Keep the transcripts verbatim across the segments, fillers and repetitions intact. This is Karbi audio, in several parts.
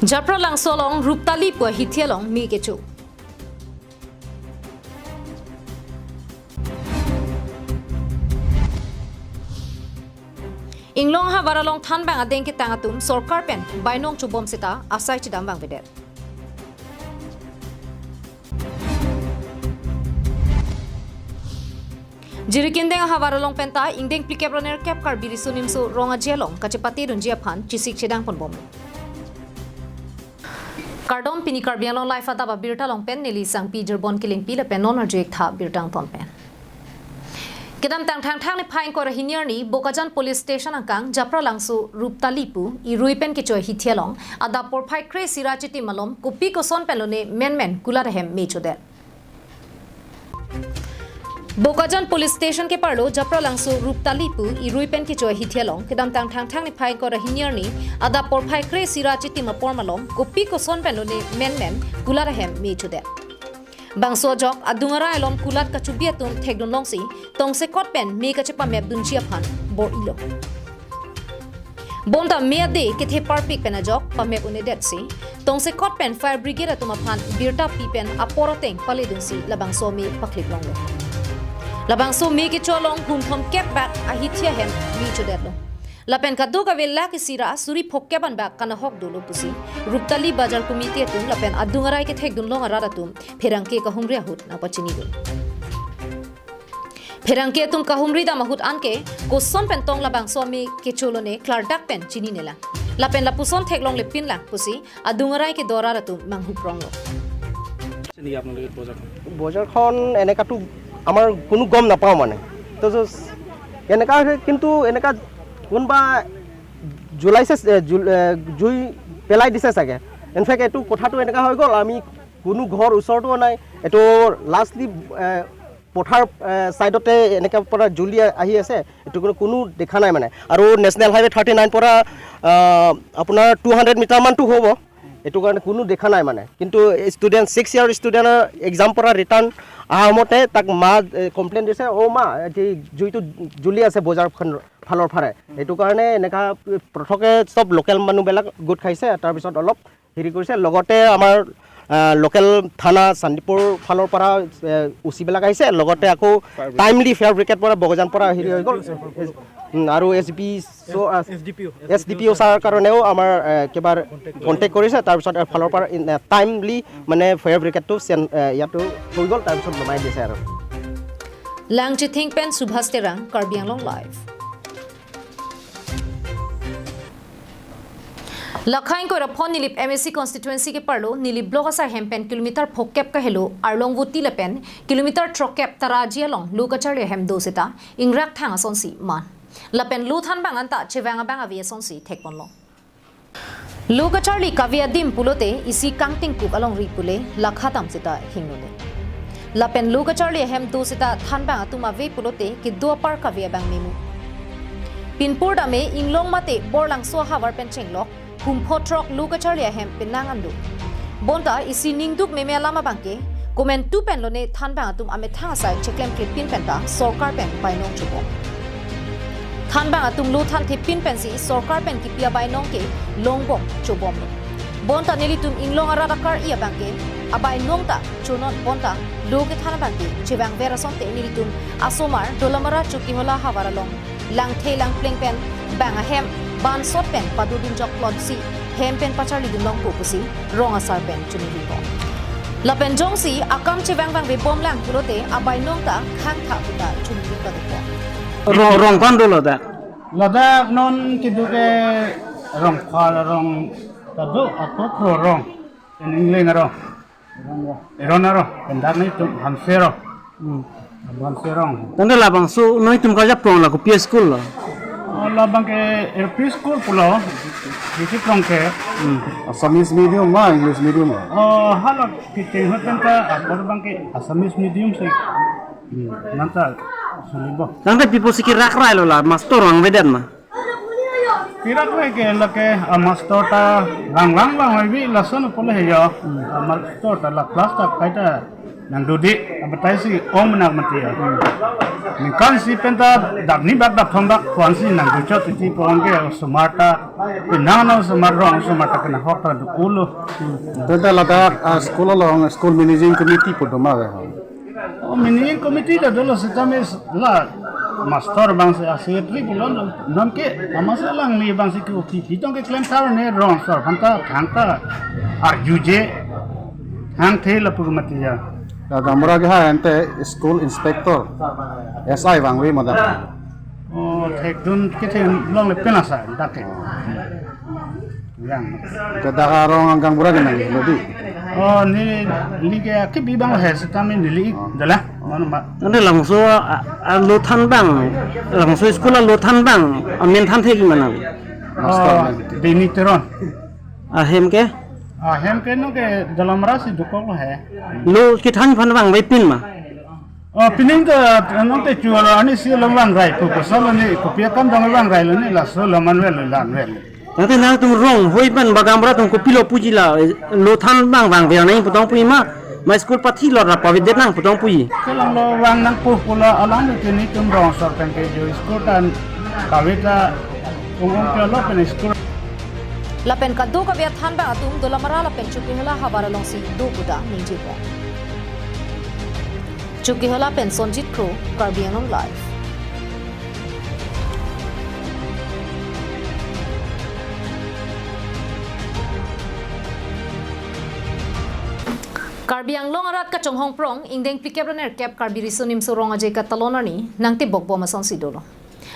Japralangso along Ruptali pu ahithi along me kecho. Inglong ahavar along thanbang adeng ketang atum sorkar pen bainong chobom seta asai chedam vangvedet. Jirikindeng ahavar along penta ingdeng phlikep ra nerkep Karbi Riso Nimso Rong Aje along kachepatedunji aphan chesik chedang ponbom. Kardom, pini Karbi Anglong Live adap abirta along pen neli Sangpi Jirbon Kilingpi lapen non arju-ik tha birta angton pen. Kedamtang Thangthang niphai ingkoi ra hini arni Bokajan Police Station angkang Japralangso Ruptali pu irui pen kecho ahithi along adap porphai kre-isi ra chitim malom kopi koson pen lone menmen kulat ahem me chodet. Bokajan Police Station keparlo Japralangso Ruptali pu irui pen kecho ahithi along kedamtang Thangthang niphai ingkoi ra hini arni adap porphai kre-isi ra chitim apor malom kopi koson pen lone menmen kulat ahem me chodet. Bangso ajok adung arai along kulat kachobi atum thekdun longsi tongsekot pen me kachepamepdunji aphan bor-ilo. Bonta me ade kethe parpik pen ajok pamep un-edetsi tongsekot pen fire brigade atum aphan birta pi pen apor ateng paledunsi labangso me paklip longlo. Labangso me kecho along hum thomkep bak ahithi ahem me chodetlo. Lapen kadokave lakh isi ra suri phokep an bak kanahok dolo pusi Ruptali Bajar Committee atum lapen adung arai kethekdun long arat atum pherangke kahumri ahut nangpachinidun. Pherangke atum kahumri dam ahut anke koson pen tong labangso me kecho lone klardak pen chininelang. Lapen lapuson theklongle pinlang pusi adung arai kedo arat atum manghupronglo. চিনি কি আপোনালোকে বজাৰখন? বজাৰখন এনেকাতো আমাৰ কোনো গম নাপাওঁ মানে। তো জাষ্ট এনেকা হৈছে, কিন্তু এনেকা কোনোবা জ্বলাইছে, এ, জুল-, এ, জুই পেলাই দিছে চাগে। ইনফেক্ট এইটো কথাটো এনেকা হৈ গ'ল, আমি কোনো ঘৰ ওচৰতো নাই। এইটো লাষ্টলি, এ, পথাৰ, এ, ছাইডতে এনেকে পৰা জ্বলি আ-, আহি আছে। এইটো কোনো, কোনো দেখা নাই মানে। আৰু নেশ্যনেল হাইৱে থাৰ্টি নাইন পৰা, আ, আপোনাৰ টু হাণ্ড্ৰেড মিটাৰমানটো হ'ব। এইটো কাৰণে কোনো দেখা নাই মানে। কিন্তু ষ্টুডেণ্ট, ছিক্স ইয়াৰ ষ্টুডেণ্টৰ এক্সাম পৰা ৰিটাৰ্ণ অহা সময়তে তাক মা, এ, কমপ্লেইন দিছে, "অ' মা, আজি জুইটো জ্বলি আছে বজাৰখন ফালৰ ফালে।" সেইটো কাৰণে এনেকা পটককে চব লোকেল মানুহবিলাক গোট খাইছে। তাৰপিছত অলপ হেৰি কৰিছে। লগতে আমাৰ, আ, লোকেল থানা চান্দিপুৰ ফালৰ পৰা, এ, অ' চিবিলাক আহিছে। লগতে আকৌ টাইমলি ফায়াৰ ব্ৰিগেড পৰা বগজান পৰা হেৰি হৈ গ'ল। উম, আৰু এছ ডি পি চ-, আ, এছ ডি পি অ', এছ ডি পি অ' ছাৰ কাৰণেও আমাৰ, এ, একেবাৰে কণ্টেক্ট কৰিছে। তাৰপিছত এফালৰ পৰা ইন, এ, টাইমলি মানে ফায়াৰ ব্ৰিগেডটো চেন-, এ, ইয়াতো হৈ গ'ল, তাৰপিছত বনাই দিছে আৰু। Langchithing pen Subhas Terang, Karbi Anglong Live. Lakhain koira phon Nilip M A C constituency keparlo, Nilip block asai hem pen kilometer phokep kahelo, Arlong Voti lapen kilometer throkkep Taraji along lo kacharli ahem do seta, ingrak thang asonsi man. Lapen lo thanbang anta chevang abang ave asonsi thekponlo. Lo kacharli kave adim pulote isi kangtingkuk alongri pule lakha dam seta hingnole. Lapen lo kacharli ahem do seta thanbang atum ave pulote kedo apar kave abang memu. Pinpur dame Inglong mate Borlangso ahavar pen chenglok, humpho throk lo kacharli ahem penang an do. Bonta isi ningduk meme alam abangke, komantu pen lone thanbang atum amethang asai cheklemklepin penta sorkar pen bainong chobom. Thanbang atum lo thanthepin pensi sorkar pen kipi abainong ke longbom chobomlo. Bonta nelitum Inglong arat akar-i abangke, abainong ta chonon bonta lo kethan abangke chevangver asonte nelitum asomar Dolamara Chokihola ahavar along langthe langpleng pen bang ahem bansot pen padodun jokplotsi hem pen pacharlidun longpo pusi rong asar pen choningripo. Lapen jongsi akam chevangvangve bomlang pulote abainong ta khangtha puta choningri padepo. Rong, rong ko-an dolo dak? Ladak non kedo ke rong phar arong ta do, ako phro rong. Pen Ingleng arong. Eron arong. Pen dak nelitum Hanse arong. Hmm. Hanse arong. Tangte labangso nelitum karjap tong la kopi school lo? Oh, labang ke L P school pulo. Bisi tong ke. Hmm. Assamese medium ma English medium ma? Oh, hala kiting hoten ka abang ke Assamese medium si. Hmm. Nanta sulibo. Tangte pi apotsi kerak rai lo la, master vangvedet ma? Kerak rai ke lake, ah, master ta lang lang lang oi vi lason pole he yo. Hmm. Ah, master ta la class ta kaita Nangdodi, abatai si ong menak mati ya. Ningkan isi pen ta dap ni bak dap thom bak puan si nangduchot titi puan ke osomar ta, penang nang osomar rong osomar ta kena hok ta dukul lo. Tenta ladak, ah, school along, school managing committee pu do ma ve ho? Oh, managing committee ta dolo sitame la master bang si, ah, secretary pulo non ke, ama si alangli bang si ke opi pitong keklem thar ne rong sar phanta thangta arjuje hangthe lapu mati ya. Ya, gaonbura ke ha ente school inspector, S I vangve ma da. Oh, thekdun kethe longle penang sa dak ke. Yang. Ke dak arong ang gaonbura ke nanglo di. Oh, neli, neli ke kebi bang he sitame neli ik, oh, dala. Mano ma. Ante labangso a, a, lo than bang, labangso school alo than bang, amen than thek ma nang? Master, oh, nang. Deni Teron. Ahem ke? Ahem ke non ke Dolamara si dokok lo he. Lo kethan aphan vangve pin ma? Oh, pining ke, non te chu arni si lo vangrai pu, kosonlo ne, kopi akam dong vangrai lo ne, laso lo man vel, lan vel. Tangte nangtum rong hoi pen ba gaonbura atum kopilo puji la, eh, lo than bang vangve nang pu tong puji ma, ma school pathi lo ra pavedet nang pu tong puji. Kelang lo vang nang pu pu la alang lo ke nelitum rong sar pen ke jo school tan kaveta ung ung ke lo pen school. Lapen kadokave athan bang atum Dolamara lapen Chokihola havar alongsi do pu ta ningjepo. Chokihola pen Sonjit Kro, Karbi Anglong Live. Karbi Anglong arat kachonghong prong, ingdeng phlikep ra nerkep Karbi Riso Nimso Rong Aje katalon arni nangtebok bom asonsi dolo.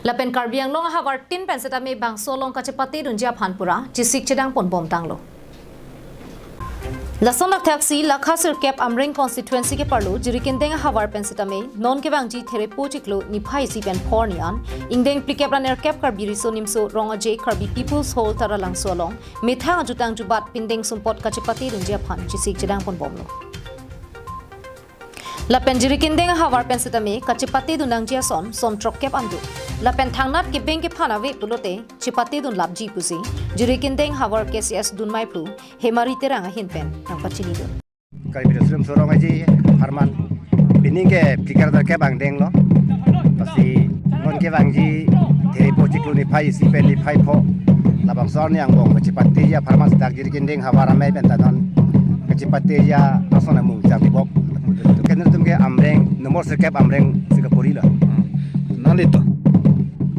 Lapen Karbi Anglong ahavar tin pen setame bangso along kachepate dunji aphan pura chesik chedang pon bom tanglo. Lason athak si lakha sirkep Amreng constituency keparlo Jirikindeng ahavar pen setame non kevangji Therepo chiklo niphai isi pen phor ni an, ingdeng phlikep ra nerkep Karbi Riso Nimso Rong Aje Karbi People's Hall Taralangso along methang ajutang jubat pindeng sumpot kachepate dunji aphan chesik chedang pon bomlo. Lapen Jirikindeng ahavar pen setame kachepate dun nangji ason som throkkep an do. Lapen thangnat kebeng kephan ave pulote chepate dun lapji pusi Jirikindeng havar K C S dunmai phu Hemari Terang ahin pen nangpachini dun. Karbi Riso Nimso Rong Aje apharman pining ke phlikep ra nerkep angdeng lo. Lasi non kevangji Therepo chiklo niphai isi pen niphai pho, labangso arni angbong kachepate ji apharman si dak Jirikindeng havar amei pen ta non kachepate ji ason amung jang tebok. Ke nelitum ke Amreng, nomor sirkep Amreng si kapori lo. Hmm. Nanglitum?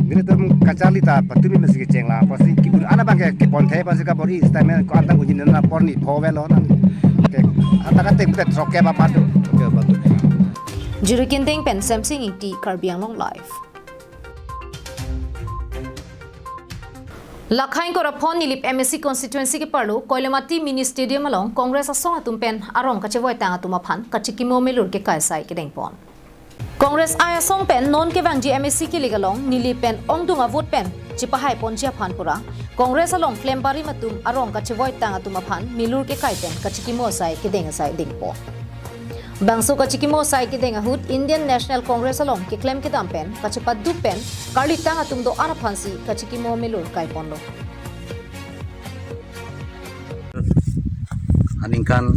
Nelitum kacharli ta patumi mesi kecheng la, apotsi ke-un an abang ke kepon the, apotsi kabor-i, sitame ko-an tang unji nang apor ni pho velo nang. Ke, anta katek pet throkkep apat do. Throkkep apat do. Jirikindeng pen Semsing Ingti, Karbi Anglong Live. Lakha ingkoi ra phongo Nilip M A C constituency keparlo Koilamati Mini Stadium along Congress asong atum pen arong kachevoitang atum aphan kachikimo melur kekai asai kedeng pon. Congress I asong pen non kevangji M A C kilik along Nilip pen ongdung avote pen chepahai ponji aphan pura Congress along klem barim atum arong kachevoitang atum aphan melur kekai pen kachikimo asai kedeng asai dengpo. Bangso kachikimo asai kedeng ahut Indian National Congress along keklem kedam pen kachepaduk pen karlitang atum do-an aphansi kachikimo melur kai ponlo. Aningkan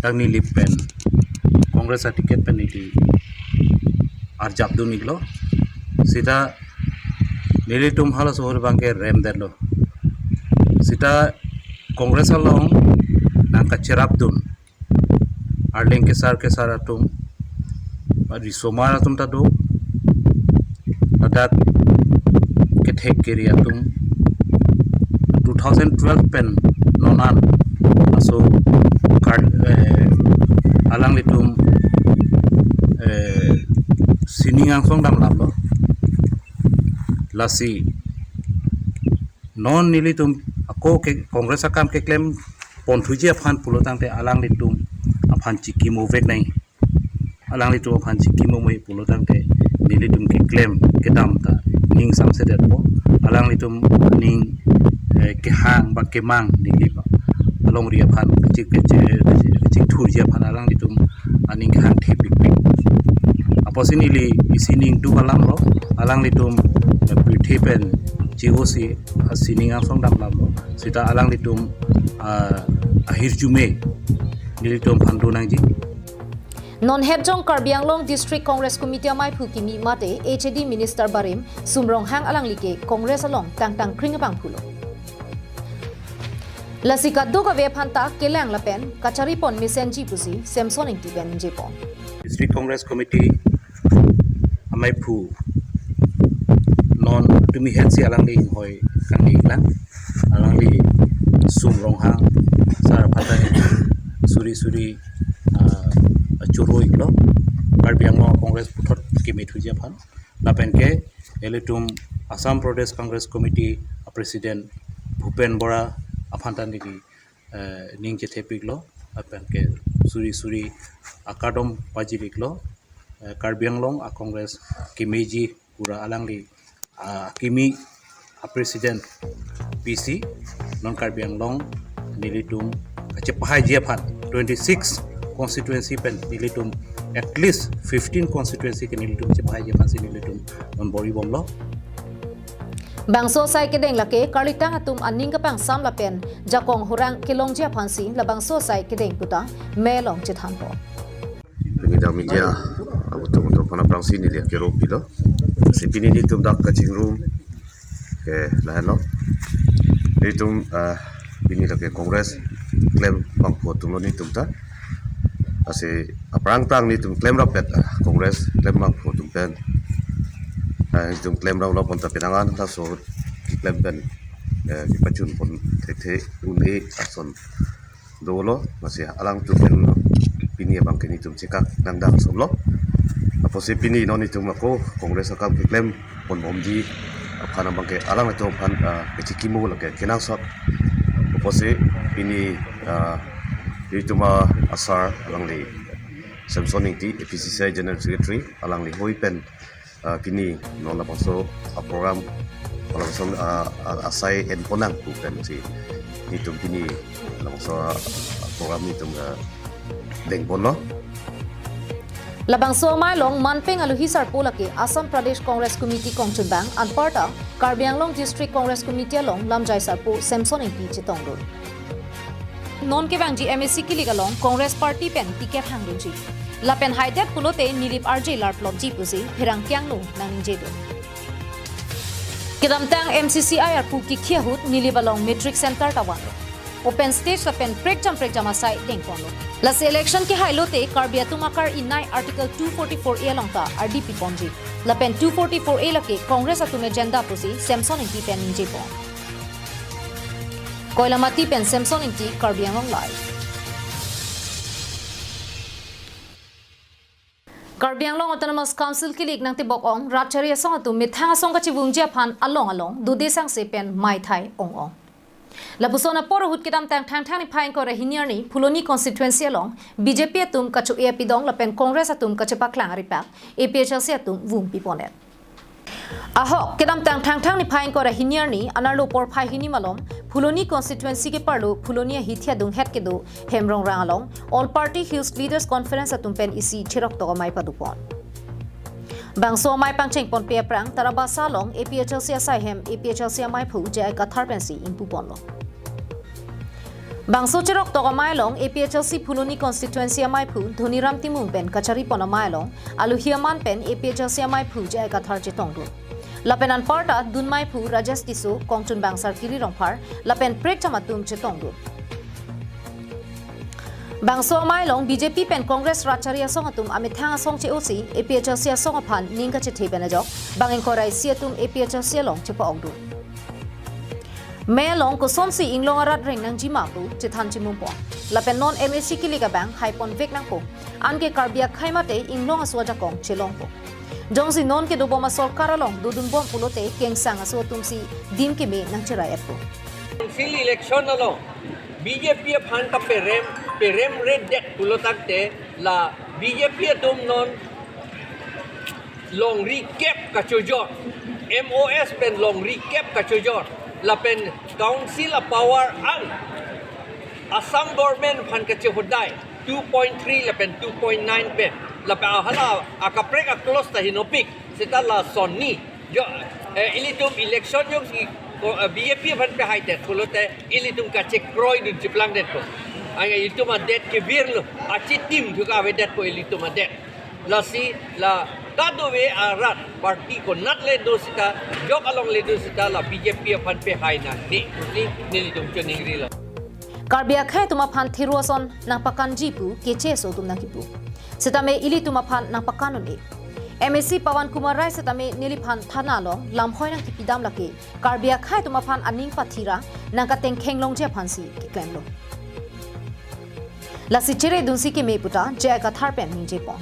dak Nilip pen Congress a ticket pen neli arjap dun iklo. Sita nelitum halaso ahut abang ke remdetlo. Sita Congress along nangkacherap dun arleng kesar kesar atum, risomar atum ta do, ladak kethek keri atum, two thousand twelve pen non an laso kar, eh, alanglitum, eh, sining angsong damlaplo. Lasi non nelitum ako ke Congress akam keklem ponthuji aphan pulo tangte alanglitum aphan chikimo vek nang. Alanglitum aphan chikimo me pulo tangte nelitum keklem kedam ta ning samsedetpo. Alanglitum ning, eh, kehang ba kemang neli ba alongri aphan chik, chik, chikthurji aphan alanglitum aning kehang thepikpik. Apotsi neli isi ning duk alam lo, alanglitum, eh, pirthe pen che-osi, ah, sining angsong damlaplo. Sita alanglitum, ah, ahirjume nelitum aphan do nangji. Non hepjong Karbi Anglong District Congress Committee amaiphu kimi mate H A D Minister barim Sum Ronghang alangli ke Congress along tangtang kring abang pulo. Lasi kadokave aphanta kelang lapen kachari pon mesenji pusi Samson Ingti pen ningje pon. District Congress Committee amaiphu non tumi hetsi alangli hinghoi kangni lang, alangli Sum Ronghang sar aphanta suri suri, ah, choro iklo, Karbi Anglong Congress puthot kemethuji aphan. Lapen ke ilitum Assam Pradesh Congress Committee a President Bhupen Bora aphanta neli, eh, ning chethepiklo, lapen ke suri suri akardom pajiriklo, eh, Karbi Anglong a Congress kemeji pura alangli, ah, kimi a President P C, non Karbi Anglong nelitum kachepahaiji aphan twenty-six constituency pen nelitum at least fifteen constituency ke nelitum chepahaiji aphansi nelitum non bor-i bomlo. Bangso asai kedeng lake karlitang atum aning kapangsam lapen jakong hurang kelongji aphansi labangso asai kedeng puta me along chethanpo. Pini dak media abutung atum aphan aphrangsi neli akero pilo. Si pini nelitum dak kachingrum ke lahenlo. Nelitum, ah, pini lake Congress klem abangphu atumlo nelitum ta. Lasi aphrang aphrang nelitum klem rapet, ah, Congress klem abangphu atum pen, ah, nelitum klem rau lo pon ta penang an laso klem pen, eh, kepachun pon thekthe un-e ason dolo, lasi alangtum pen pini abang ke nelitum chekak nangdang somlo. Apotsi pini non nelitum ako Congress akam keklem pon bomji aphan abang ke alangtum aphan, ah, kechikimo lake kenangsot. Apotsi pini, ah, nelitum a asar alangli Samson Ingti, A P C C I General Secretary, alangli hoi pen, ah, pini non labangso a program, labangso, ah, ah, asai en pon nang pu pensi nelitum pini labangso a program nelitum, ah, deng ponlo. Labangso amei along manpeng aluhi sarpo lake Assam Pradesh Congress Committee kongchunbang anparta Karbi Anglong District Congress Committee along lamjai sarpo Samson Ingti chetongdun. Non kevangji M A C kilik along Congress Party pen ticket hangdunji. Lapen haidet pulote Nilip arje larplopji pusi pherangke angno nangningjedun. Kedamtang M C C I arpu kikhi ahut Nilip along Matric Center ta vanlo. Open stage lapen prekjam prekjam asai dengponlo. Lasi election kehailote Karbi atum akar-inai Article two forty-four A along ta ardi piponji. Lapen two forty-four A lake Congress atum agenda pusi Samson Ingti pen ningjepon. Koilamati pen Samson Ingti, Karbi Anglong Live. Karbi Anglong Autonomous Council kilik nangtebok ong rat chari asong atum methang asong kachivungji aphan along along dode sangse pen maithai ong ong. Lapuson apor ahut kedamtang Thangthang niphai ingkoi ra hini arni Phuloni constituency along B J P atum kacho-e apidong lapen Congress atum kachepaklang aripak A P H L C atum vung piponet. Ahok, kedamtang Thangthang niphai ingkoi ra hini arni, anerlo porphai hini malom, Phuloni constituency keparlo, Phuloni ahithi adunghet kedo, Hemrongrang along, All Party Hills Leaders Conference atum pen isi cheroktok amei padopon. Bangso amei pangchengponpe aphrang, Tarabasa along, A P H L C asai hem, A P H L C amaiphu, J I Kathar pensi ingpuponlo. Bangso cheroktok amei along A P H L C Phuloni constituency amaiphu Dhoniram Timung pen kacharipon amei along aluhi aman pen A P H L C amaiphu J I Kathar chetongdun. Lapen anparta dunmeiphu Rajesh Tisso, kongchunbang Sarkiri Rongphar, lapen prekjam atum chetongdun. Bangso amei along B J P pen Congress rat chari asong atum amethang asong che-osi A P H L C asong aphan ning kachethe pen ajok bang ingkoi ra isi atum A P H L C along chepa-okdun. Me along kosonsi inglong arat reng nangjima pu chethan chimumpon. Lapen non M A C kilik abang haiponvek nangpo. Anke Karbi akhei mate inglong aso ajakong chelongpo. Jongsi non kedobom asorkar along dodunbom pulote kengsang aso atumsi dim keme nangcherai-etpo. Council election along B J P aphan ta perem, peremredet pulotangte la B J P atum non longri kep kachojor, M O S pen longri kep kachojor, lapen council a-power an Assam government aphan kachehodai two point three lapen two point nine pen, lapen ahala akaprek a-clause ta hinopik, seta lason ni jo, eh, ilitum election jongsi ko, eh, B J P aphan pehaidet pulote ilitum kachekroidun chiplangdetpo. Anke ilitum adet kevirlo, achitim thu kavedetpo ilitum adet. Lasi la kadokave arat party konat le do seta, jok along le do seta la B J P aphan pehai nangne pusi nelitum choningrilo. Karbi akhei atum aphan thero ason nangpakanji pu keche aso atum nangkipu. Setame ilitum aphan nangpakan un-e. M A C Pawan Kumar Rai setame neliphan thana along lamhoi nangkipidam lake Karbi akhei atum aphan aning pathi ra nangkatengkheng longji aphansi keklemlo. Lasi cheredunsi keme puta J I Kathar pen ningjepon.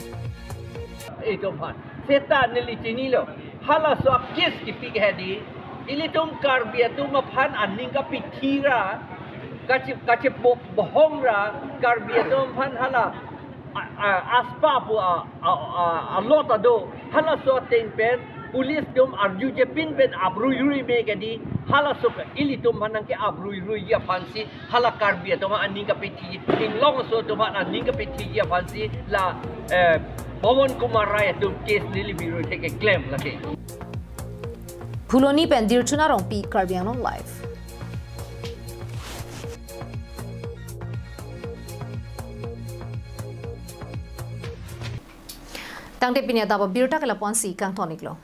Itum aphan seta neli chinilo. Halaso a-case kipi ke hedi. Ilitum Karbi atum aphan aning kapethi ra, kachi, kachibohong ra, Karbi atum aphan hala a, a, AFSPA pu a, a, a, a law ta do. Halaso ateng pen police atum arjuje pinpen apruirui me kedi. Halaso ke ilitum aphan nangke apruiruiji aphansi hala Karbi atum aning kapethi, inglong aso atum aning kapethi aphansi la, eh, Pawan Kumar Rai atum case neli biruthe keklem lake. Phuloni pen Dirchuna Rongpi, Karbi Anglong Live. Tangte pini adap abirta ke lapu-ansi kangton-iklo.